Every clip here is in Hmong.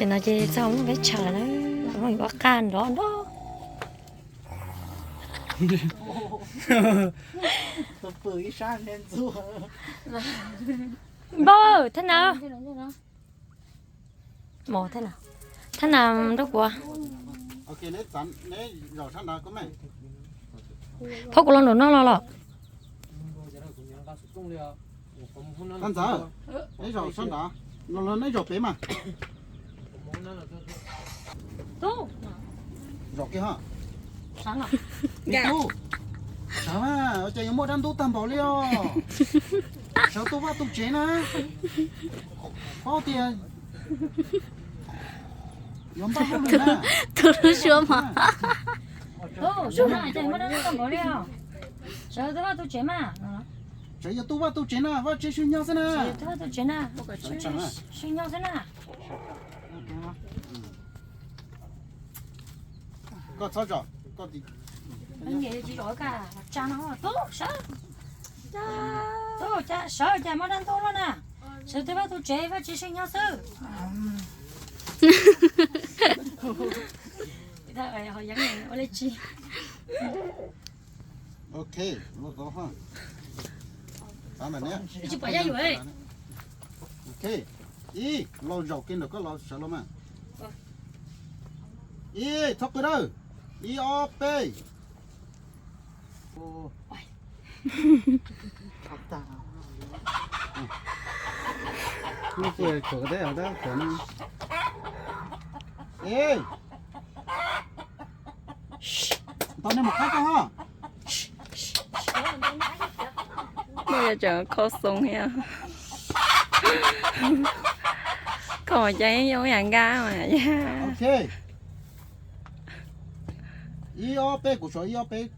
Ces no ces txog muaj peb tshav na, muaj ua qaj nrov nrov. Npawg, thab na. Mos thab na. Thab na nrog kuv. Phob kuv los nraum no los los. Thab ntxawm, neb zaum sab nrad, los neb zaum pem mas. Zaum kiag ho. Tub, sawv mas, ua cas yuav muaj dab ntub tag npaum li os. Sawv tu vaj tu tsev na. Paub tias yuav npaj hauj lwm na. Tus lub suab mas. Sawv tu vaj tu tsev mas. Sawv yog tu vaj tu tsev na, vaj tsev sib nyob xwb na. Sib nyob xwb na. Koj txhob zom, koj tsis zom, tsa no, tub, sawv. Tub, sawv cas muaj dab ntub luaj na. Sawv tu vaj tu tsev, vaj tsev sib nyob xwb. Ok, los tau ha. Tsis pom yaj yuam. Ok, ib, los zaum kiag ntawm koj los sawv los mas. Ib, txhob qw dawb. Ib, ob, peb. Ib, tau nej mus qab koj ho. Muaj yog tseem kho xoo thiab. Kho mas cas yeej yoo yam nkaj mas. Ok. Ib ob peb, kuv suav ib ob peb,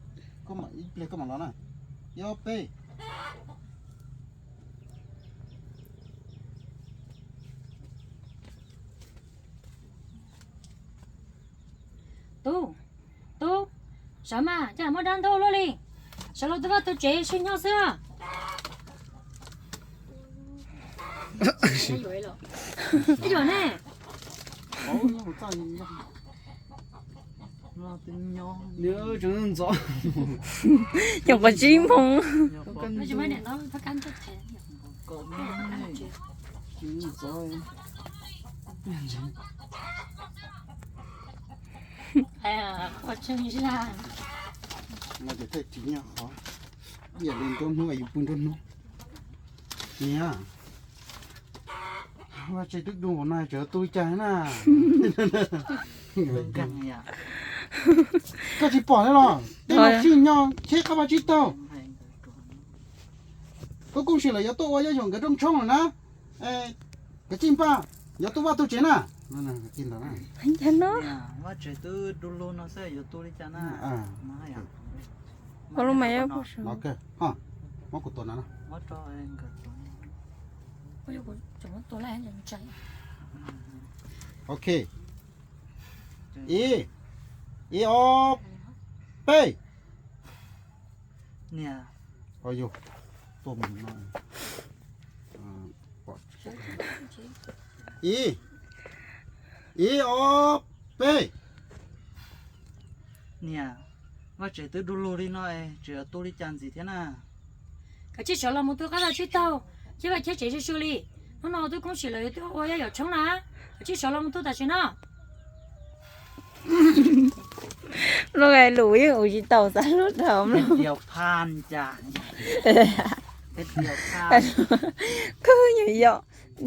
koj mam, ib pliag koj mam los na. Ib ob peb. Tub, tub, sawv mas, cas muaj dab ntub luaj li. Sawv los tu vaj tu tsev sib nyob xwb. Yuam ne. Nyuam qhuav tsib moos. Nim, vaj tsev twb du npaum no tseem tu li cas na. Koj tsis pom li los, tej no sib nyob cheb qab vaj tsib taug. Koj Koob Sim lawv yuav tuaj ua yaj yuam nkawd rooj tshoob lawm na. Kav tsij npaj, yuav tu vaj tu tsev na. Vaj tsev twb du lug no xwb yuav tu li cas na. Ua lub mas, muab kuv tua no. Ok. Ib, ib ob peb. Niam. Yog, tuaj mus no. Ib, ib ob peb. Niam, vaj tsev twb du lug li no es tseem yuav tu li cas ntxiv thiab na. Kav tsij sawv los mus tu qab vaj tsib taug, cheb vaj cheb tsev sib sw li. Hnub no twb Koob Sim lawv yuav tuaj ua yaj yuam tshoob na. Kav tsij sawv los mus tu tam sim no. Luag hais lus yeej ua tsis tau xav lub dhau mlog. Koj nyuam yog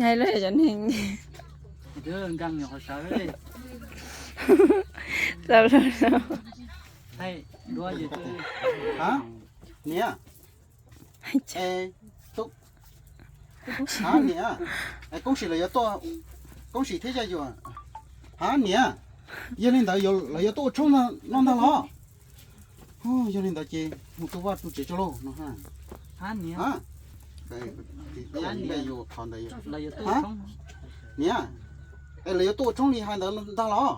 hais lus cov neeg. Xav lus. Niam. Niam, Koob Sim lawv yuav tuaj, Koob Sim thiab yaj yuam. Ha niam, yog li ntawd lawv yuav tuaj ua tshoob no ntag los? Yog li ntawd ces mus tu vaj tu tsev tso lauj no. Niam, es lawv yuav tuaj ua tshoob li hais ntawd ntag los?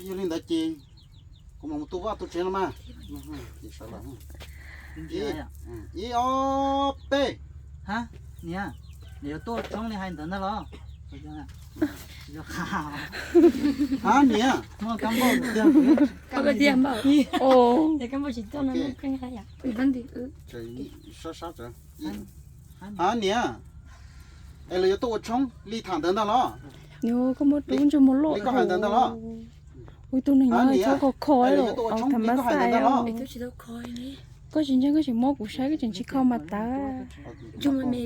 Yog li ntawd ces kuv mam mus tu vaj tu tsev no mas. Ib ob peb. Niam, lawv yuav tuaj ua tshoob li hais ntawd ntag los? Hab niam, koj tiag npaum. Ua, sab sab. Hab niam, es lawv yuav tuaj ua tshoob li tham ntawd ntag los? Koj muab rub ntsej muag loj, koj hais ntawd ntag los? Ua tus neeg no txhob kho kho, tham mas xaj. Koj tsis ntseeg koj tsis muab kuv saib, koj tseem tsis kho mas tawv. Ne,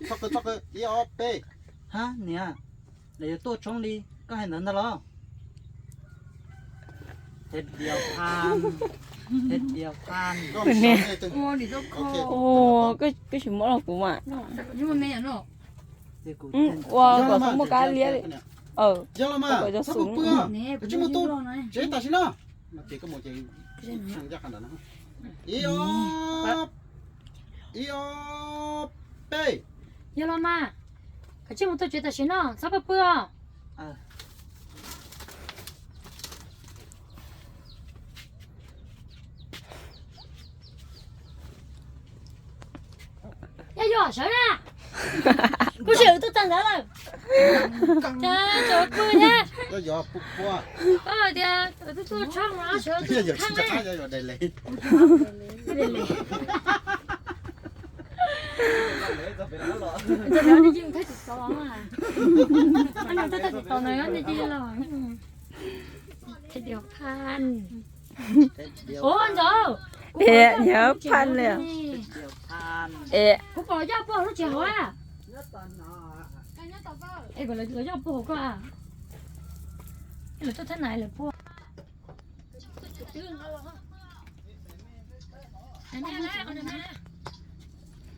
txhob qw, txhob qw, ib ob peb. Hab niam, lawv yuav tuaj tshoob li koj hais ntawd ntag los? Ua, koj tsis muab los kuv mas. Ua kom txhob muaj kab liab li. Yog los mas, txhob pw, tsev tag sim no. Ib ob, ib ob peb. Yog los mas, koj tsis mus tuaj tsev tam sim no, txhob pw pw os. Yog yuav sawv na, kuv sim tuaj txog ntawd lawm. Cas tseem pw thiab? Koj hais tias wb tuaj tshoob no sawv tseem thab. Ua ntawd, yog phaj li. Es kuv pom coj puag lub tsev hauv a. Es kom lawv coj puag hauv koj a. Lawv tuaj thab nais lawv puag.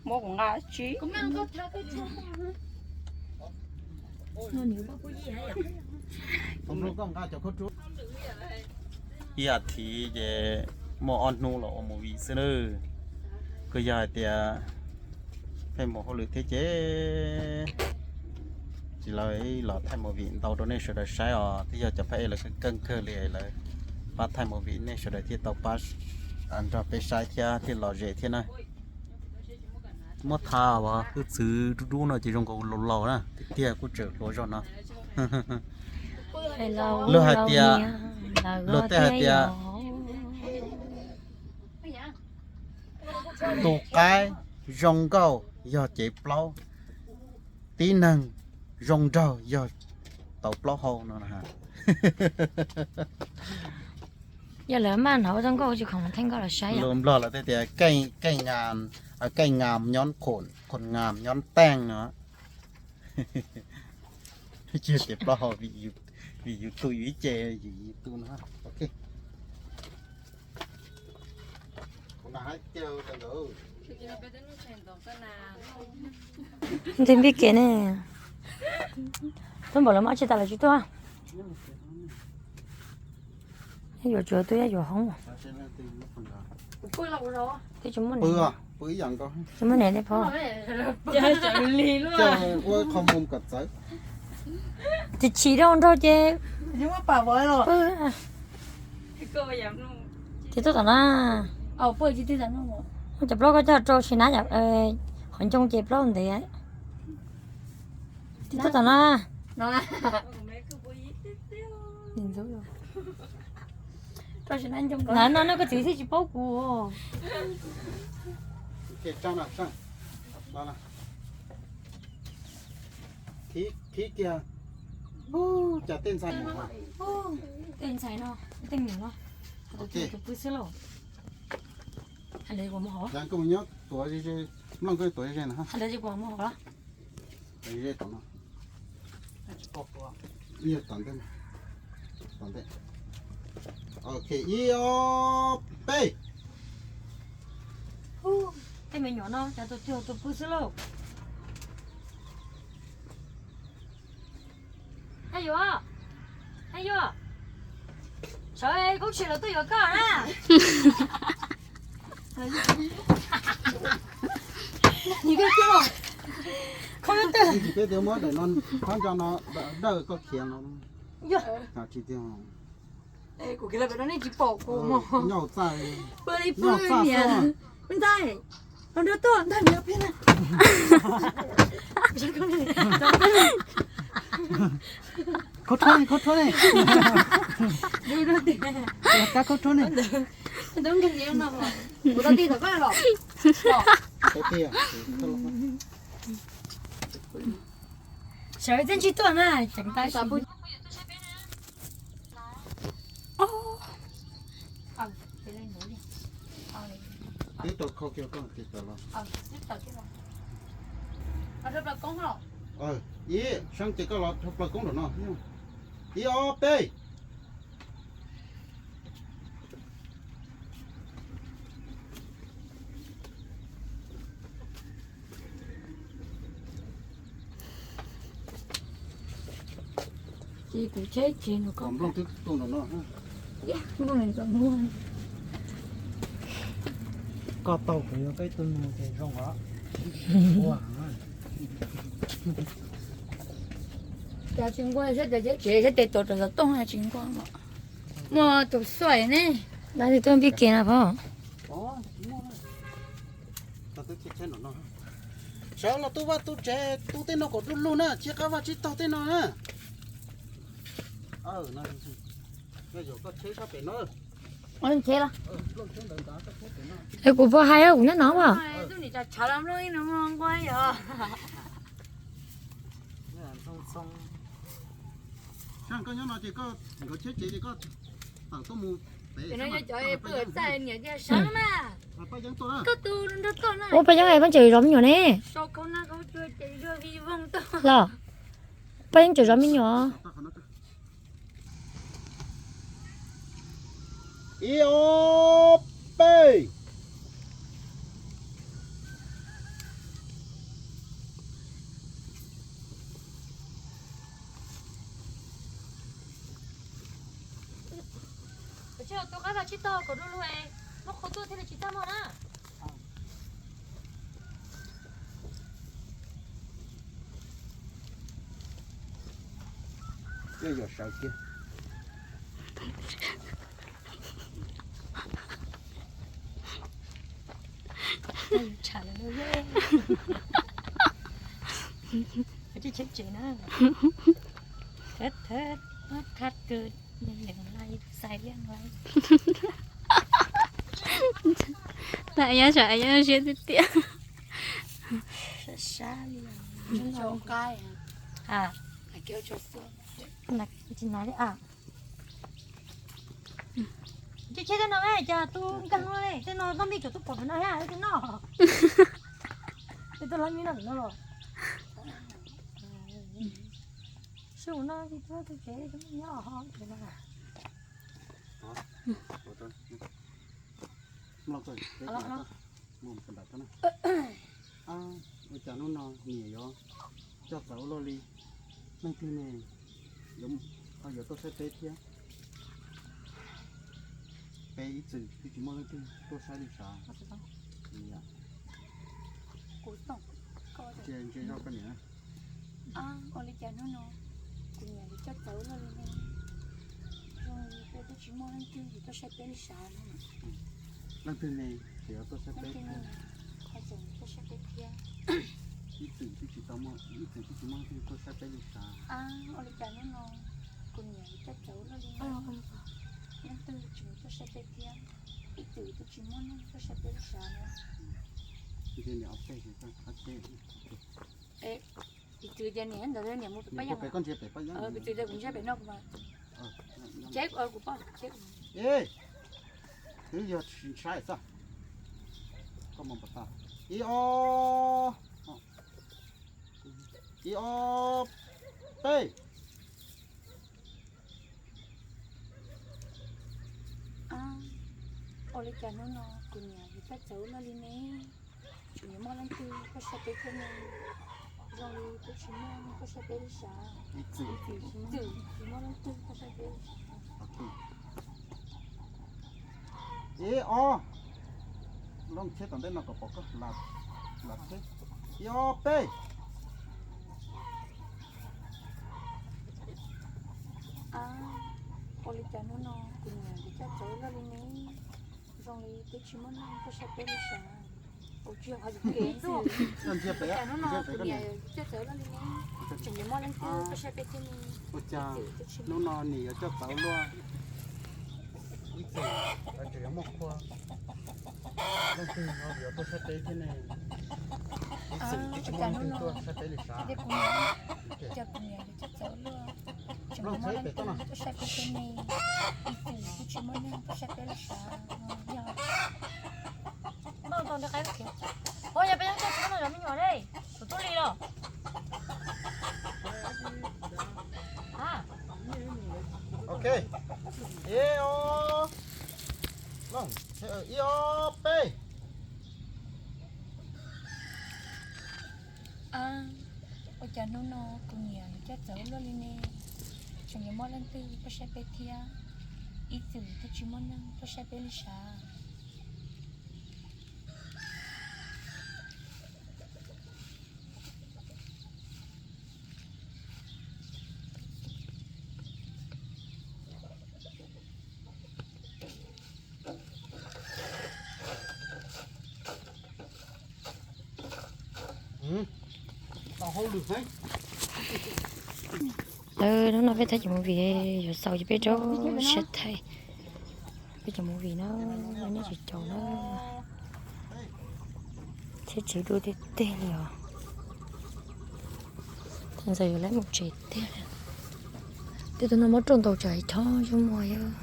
Muab kuv nqa tsib. Ib as thiv ces muaj ob hnub los ua movie xwb na. Kuj yog hais tias pheej mus hauj lwm thiab ces tsis los, los thaij movie ntau rau nej sawv daws saib os. Twb yog cov phaj ej lawv keej kawg li lawv pab thaij movie, nej sawv daws thiaj tau pab nrog peb saib thiab thiaj lom zem thiab na. Muab tha, wb txwv dub dub no ces zoo nkaus laus laus na, tiag tiag kuj tseem hluas zog no. Luag hais tias, luag tej hais tias tus qaib zoo nkauj yog cev plaub, tib neeg zoo nraug yog tauv plaub hau no. Yog lawv maj hnov zoo nkauj tsis khoom theej nkauj los saib. Lus Nplog lawv thiaj tias แก้งงาม ย้อนขน ขนงามย้อนแก้ง no. Tsis yog cev plaub hau, vim yus tu yus ib ce, yus tu no. Nti npij kev ne. Tuaj npaum lawv mas tsis tas lawv tsis tuaj. Yaj yuav tsuav tuaj yaj yuav hoob. Twb tsis muaj ne, tsis muaj ne dej phob. Ua qho mus kom txawv. Tsis chim rau nrog ces. Ces tuaj tom no. Cov plaub koj coj rau si na, qhov ncoo ces plaub ntev. Ces tuaj tom no. Ntawd no nej koj txiv thiaj tsis paub kuv. Khib kiag. Cas tej ntxhais, tej ntxhais no, tej me nyuam no, tus pw xwb lauj. Hais lawv yuav mus hauv. Mloog koj tuav ze ze no. Hais lawv yuav mus hauv. Ok, ib ob peb. Tej me nyuam no cas tus twg tus pw xwb lauj. Haj Yuam, Haj Yuam, sawv koob sim los tuaj yuav koj na. Peb twb muab daim no, qhov ntso no dawj koj khiav no. Tsis tiag. Kuv khiav los pem no nej tsis pom kuv mog. Nyob hauv txaj, nyob hauv txaj xwb. Me ntxhais, Tau nrog tuaj ntag, nrog peb na. Khaub rhuab ne, khaub rhuab ne. Kab khaub rhuab ne. Sawv tseem tsis tuaj na, tseem tab sis. Twb tau kho kiag koj ces tawm los. Ib, Seeb ces koj los dhau plaws koob nram no. Ib ob peb. Ces kuv cheb tsev nws kom nplooj twb tu nram no. Koj tau kuv yuav peb tug nus ces zoo os. Cas tsis nquag, saib tes cheb tsev, saib tes tuav rau xov tooj tsis nquag. Muaj tus xuaj ne. Dab tsi tuaj npij kiag na phauj? Sawv los tu vaj tu tsev, tu tej no kom du lug na, tsis qab vaj tsib taug tej no na. Es kuv puas hais kuv nyob no mas. Ua Paj Yeeb, Paj Yeeb zov me nyuam ne. Los, Paj Yeeb tseem zov me nyuam. Ib ob peb. Tsis tu qab vaj tsib taug kom du lug, muab qhua tuaj thiaj li tsis txaj muag na. Yog sawv kiag. Tsham lawm lauj. Tsis cheb tsev na. Thab thab, thab kawg, lees lais, xais liaj lais. Nyob sab, nyob siab tiag tiag. Sab sab li. Tsis noj li a. Tsis cheb tej no, cas tu nkeeg no li, tej no koj npij tseem tuaj pom pem no thiab, tej no. Tej tuaj lab nyob no pem no los. Sij hawm no tsis tuaj tu tsev, nyob ho tsev no. Ua cas hnub no niam yuav coj txawv ua luaj li, leej twg ne yuav tuaj saib peb thiab? Peb ib txwm twb tsis muaj leej twg tuaj saib li sav. Ntsia zoj koj niam. Ua li cas hnub no kuv niam yuav coj txawv ua luaj li ne? Zoo li peb twb tsis muaj leej twg yuav tuaj saib peb li sav no. Leej twg ne yuav tuaj saib peb thiab? Ho tseem tuaj saib peb thiab. Ib txwm twb tsis tau muaj, ib txwm twb tsis muaj leej twg tuaj saib peb li sav. Ua li cas hnub no kuv niam yuav coj txawv ua luaj li ne? Leej twg tseem tuaj saib peb thiab? Ib txwm twb tsis muaj neeg tuaj saib peb li sav no. Ntsia niam ob peb, qhov teb. Ib txwm ces niam ntawd niam mus pem Paj Yeeb, ib txwm ces kuv ntsib pem no kuv mas. Cheb kuv poj, cheb kuv. Twb yog tsis ntshai xwb. Koj mus npam tas. Ib ob, ib ob peb. Ua li cas hnub no kuv niam yuav coj txawv ua luaj li ne? Tseem yuav muaj leej twg tuaj saib peb thiab ne? Zoo li twb tsis muaj neeg tuaj saib peb li sav. Ib txwm tsis muaj leej twg tuaj saib peb li sav. Ib ob, looj cheb tom ntej no kom pom koj lam cheb. Ib ob peb. Ua li cas hnub no kuv niam yuav coj txawv ua luaj li ne? Zoo li twb tsis muaj neeg tuaj saib peb li sav. Ua cas hnub no kuv niam yuav coj txawv luaj li ne? Tseem yuav muaj leej twg tuaj saib peb thiab ne? Ua cas hnub no niam yuav coj txawv luaj? Ib txwm tseem yuav muaj qhua leej twg yuav tuaj saib peb thiab ne? Ib txwm twb tsis muaj leej twg tuaj saib peb li sav. Kuv niam yuav coj txawv luaj, tseem yuav muaj leej twg tuaj saib peb thiab ne? Ib txwm twb tsis muaj neeg tuaj saib peb li sav. Ua yog peb yeej tuaj tsis muaj neeg cov me nyuam ne, kuv tuaj li los. Ok, ib ob, ib ob peb. Ua cas hnub no kuv niam yuav coj txawv luaj li ne? Tseem yuav muaj leej twg tuaj saib peb thiab? Ib txwm twb tsis muaj neeg tuaj saib peb li sav. Lawv hnub no peb thaij cov movie, yuav xaus ces peb rau siab thaij peb cov movie na, nej tsis caum na. Thiab tsev dua tiag tiag li os. Ntxawm yuav lawv mus tsev tiag li. Tej tug no muab rau ntaus tsam chob zoo muag yog.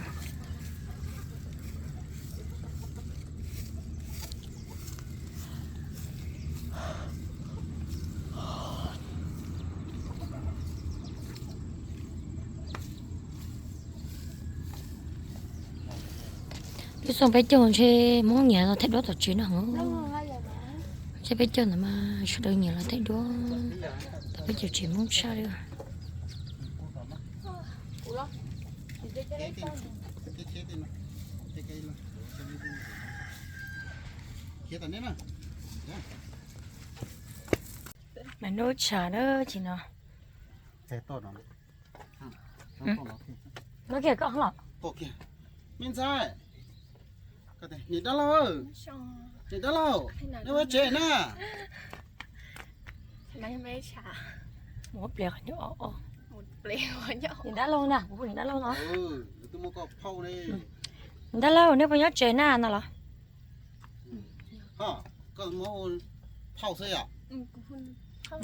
Twb xyoo peb caug ntshe Hmoob nyiam los thaij duab tom tsev no heev. Ntshe peb caug ntawd mas sawv daws nyiam los thaij duab tom peb caug tsev Hmoob tshaj li. Mas nub tshav na tsis no. No kiag koj los. Me ntxhais, niam dab laug, niam dab laug, nej ua tsev na. Niam dab laug na, kuv hu niam dab laug no. Niam dab laug, nej puas nyob tsev na no los? Koj muab phauj xwb yom?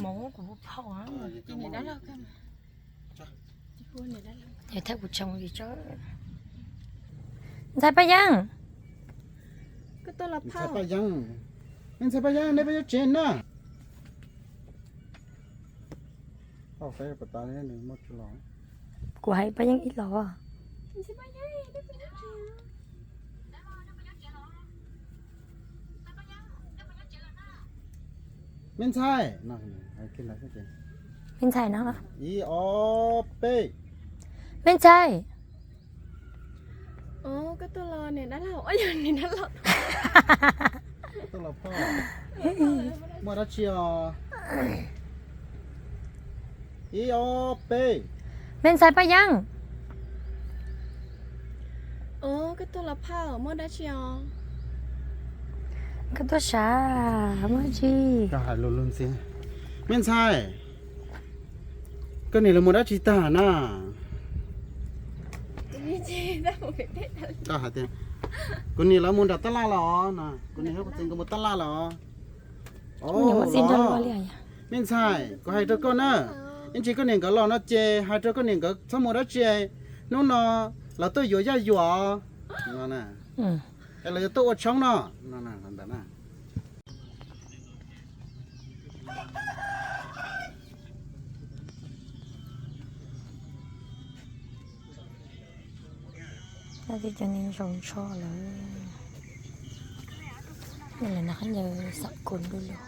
Mus kuv hu phauj. Niam dab laug, niam dab laug. Ntxhais Paj Yeeb. Ntxhais Paj Yeeb. Ntxhais Paj Yeeb, nej puas nyob tsev na? Kuv hais Paj Yeeb ib los. Me ntxhais, me ntxhais no. Ib ob peb. Me ntxhais. Koj tuaj los niam dab laug, niam dab laug. Muaj dab tsi os? Ib ob peb. Me ntxhais Paj Yeeb. Koj tuaj los phauj, muaj dab tsi os? Koj tuaj sav, muaj dab tsi? Koj hais lus lus ntxiv. Me ntxhais, koj niam lawv mus dab tsi tag na? Koj hais tias, kuv niam lawv mus nram tab laj los na, kuv niam thiab kuv txiv nkawd mus tab laj los. Me ntxhais, kuv hais rau koj na, ib ntsis koj niam nkawd los no ces hais rau koj niam nkawd txhob mus dab tsi, hnub no lawv tuaj yuav yaj yuam no, es lawv yuav tuaj ua tshoob no. Cov neeg zoo ntsho lawm, lawv nqa khaub ncaws xam kos du lug.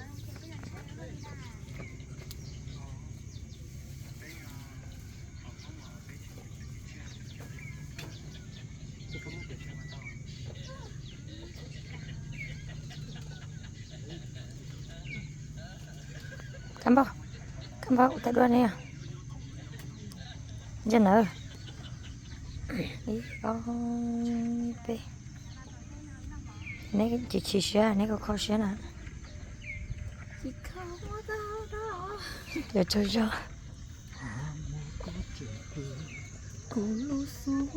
Kab npauj, kab npauj ua tau dua ne. Ntsia nawb. Ib ob peb. Neb chim chim siab, neb kho kho siab na. Cov tsaug zog. Kuv lub xub.